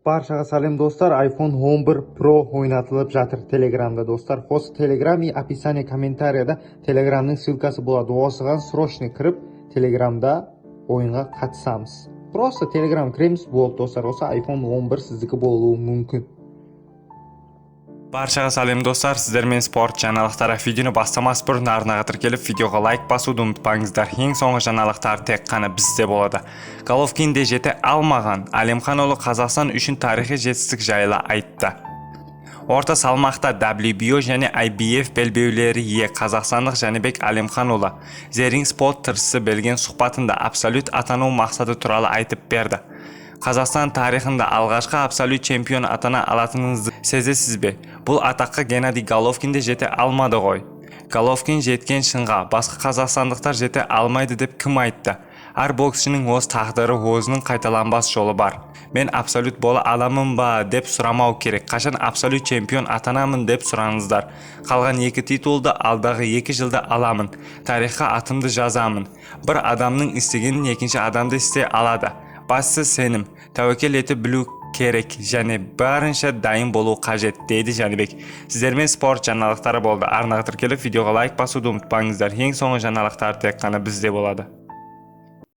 Баршаға сәлем, достар! iPhone 11 Pro ойнатылып жатыр Телеграмда, достар. Осы Телеграм и описание комментарияда Телеграмның ссылкасы болады. Осыған срочно кіріп, Телеграмда ойынға қатысамыз. Просто Телеграм кіреміз, болды, достар. Осы iPhone 11 сіздікі болуы мүмкін. Баршаға сәлем, достар! Сіздермен спорт жаңалықтары. Видеоны бастамас бұрын арнаға тіркеліп, видеоға лайк басуды ұмытпаңыздар. Ең соңғы жаңалықтар тек қана бізде болады. Головкин де жете алмаған Әлемханұлы Қазақстан үшін тарихи жетістік жайлы айтты. Орта салмақта WBO және IBF белбеулері ие қазақстандық Жәнібек Әлемханұлы The Ring Sport тілшісі берген сұхбатында абсолют атану мақсаты туралы айтып берді. Қазақстан тарихында алғашқы абсолют чемпион атана алатыныңызды сезесіз бе? Бұл атаққа Геннадий Головкин де жете алмады ғой. Головкин жеткен шыңға басқа қазақстандықтар жете алмайды деп кім айтты? Әр боксшының өз тағдыры, өзінің қайталанбас жолы бар. Мен абсолют бола аламын ба деп сұрамау керек, қашан абсолют чемпион атанамын деп сұраңыздар. Қалған екі титулды алдағы 2 жылда аламын, тарихқа атымды жазамын. Бір адамның істегенін екінші адам да істей алады. Бастысы сенім, тәуекел ете білу керек және барынша дайын болу қажет, дейді Жәнібек. Сіздермен спорт жаңалықтары болды. Арнаға тіркеліп, видеоға лайк басуды ұмытпаңыздар. Ең соңғы жаңалықтар тек қана бізде болады.